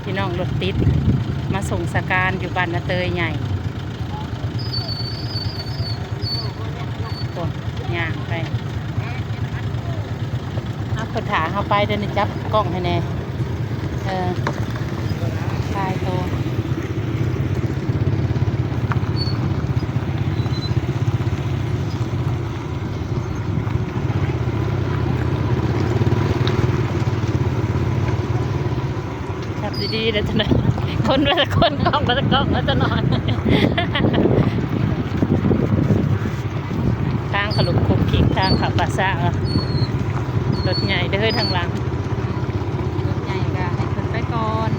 ພີ່ນ້ອງ ລົດຕິດ ມາສົ່ງສະການຢູ່ບ້ານນາເຕີຍໃຫຍ່. ໂອ້ ຍ່າງໄປ ເອົາ ເພິ່ນຖ້າເຮົາໄປເດີນີ້ ຈັບກ້ອງໃຫ້ແດ່. ເອີ ຖ່າຍໂຕ ຂັບດີໆ ແລ້ວຈະໜ້ອຍ ຄົນລະຄົນ ກ້ອງລະກ້ອງ ແລ້ວຈະໜ້ອຍ. ທາງຂະຫຼຸກຄຸກຄິກ ທາງເຂົ້າປ່າຊ້າ. ລົດໃຫຍ່ເດີທາງຫຼັງ ລົດໃຫຍ່ກະໃຫ້ເພິ່ນໄປກ່ອນ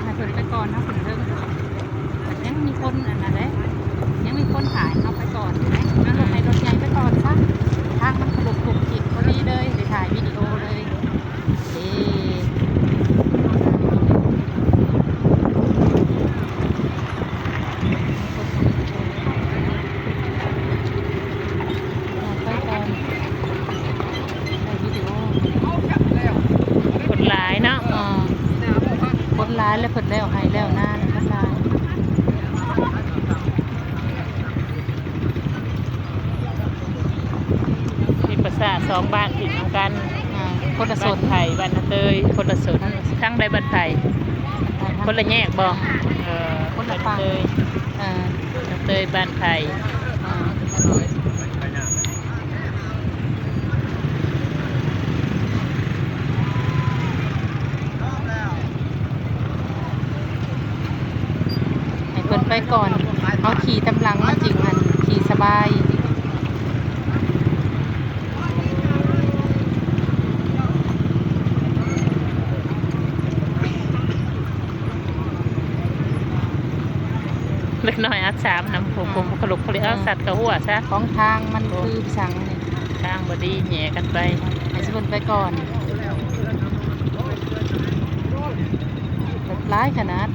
ໃຫ້ເພິ່ນໄປກ່ອນ ເຮົາຂຶ້ນເທິງ. ຍັງມີຄົນອັນນັ້ນເດ້ ຍັງມີຄົນຖ່າຍເຮົາໄປກ່ອນຢູ່ເດ້. ເອົາລົດໃຫ້ລົດໃຫຍ່ໄປກ່ອນຊະ ທາງມັນຂະຫຼຸກຄຸກຄິກພໍດີເລີຍ ໄດ້ຖ່າຍວິດີໂອເລີຍ. ເອີ ໄປກ່ອນ ຖ່າຍວິດີໂອ. ຄົນຫຼາຍເນາະ ເອີ ຄົນຫຼາຍ ແລ້ວເພິ່ນແລ້ວໄຮ່ແລ້ວນາ ຄົນຫຼາຍ. ມີປາສາດສອງບ້ານຕິດນຳກັນ ອ່າ ຄົນລະສົນ ບ້ານໄຜ່ ບ້ານນາເຕີຍ ຄົນລະສົນ. ທາງໃດບ້ານໄຜ່? ຄົນລະແຍກບໍ່? ເອີ ຄົນລະຝັ່ງ ນາເຕີຍ ເອີ ນາເຕີຍບ້ານໄຜ່. ອ່າ ໃຫ້ເພິ່ນໄປກ່ອນ ເຮົາຂີ່ຕາມຫຼັງມັນຈຶ່ງ ອັນ ຂີ່ສະບາຍ. ເດັກນ້ອຍອັດສາມນຳ ໂອ້ ໂອ້ ຂະລຸກຂະລິກ ເອົາ ເອີ ສັດເຂົ້າຫົວຊະ. ຂອງທາງມັນ ໂອ້ ຄືສັງນີ້ ທາງບໍ່ດີ ແຫຍ່ກັນໄປ. ໃຫ້ຊິເພິ່ນໄປກ່ອນ ແບບຫຼາຍຂະໜາດ.